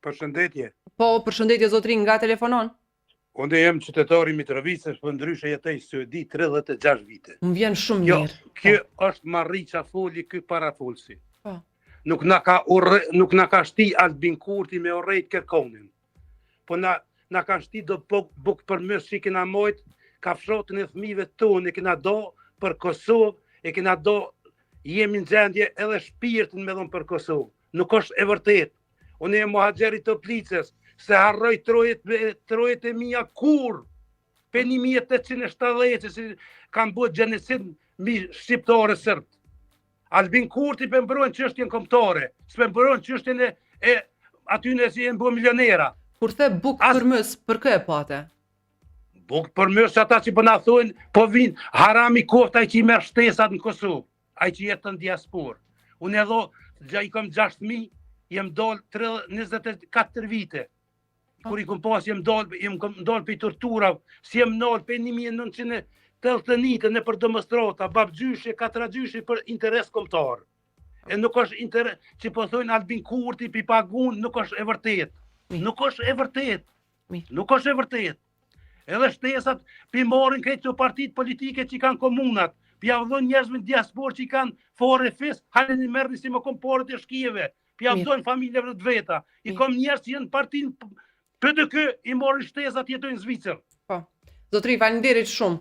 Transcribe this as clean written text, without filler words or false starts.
Përshëndetje. Po, përshëndetje zotri, nga telefonon? Unë jam qytetar i Mitrovicës, po ndryshe jetoj në Suedi 36 vite. Më vjen shumë Jo, mirë. Kjo është marri që foli ky parafolësi. Po. Nuk na ka urre, nuk na ka shti Albin Kurti me urrejt kërkonin. Po na na ka shti do buk, buk për mës që i kena mojt, kafshatën e fëmijëve tonë e kena do për Kosovë, e kena do jemi në gjendje edhe shpirtin me dhon për Kosovë. Nuk është e vërtet. Unë jam muhaxher i Toplicës, se harroj trojet, trojet e mia kur pe 1870 si kanë bërë gjenocid mbi shqiptarë serbë. Albin Kurti pe mbron çështjen kombëtare, s'pe mbron çështjen e, e atyne që janë bërë milionera. Kur the buk As- për mys, për kë e pate? Buk për mys ata që po na thonë, po vinë harami kofta ai që i merr shtesat në Kosovë, ai që jeton në diasporë. Unë edhe gja i kam 6000, jem dal 30 24 vite. Kur i kom pas jem dal, jem kom dal për tortura, si jem nal për 1989 në për demonstrata, babgjyshi, katragjyshi për interes kombëtar. E nuk është interes, që po thojnë Albin Kurti, pi pagun, nuk është e vërtet. Mirë. Nuk është e vërtet. Mirë. Nuk është e vërtet. Edhe shtesat pi marrin krejt këto partitë politike që i kanë komunat, pi ja dhon njerëzve në diasporë që i kanë fare fis, hajde merrni si më kom paret e shkijeve, pi ja Mirë. dhon familjeve të veta. I Mirë. kom njerëz që janë në partinë PDK i marrin shtesat jetojnë në Zvicër. Po. Zotri, faleminderit shumë.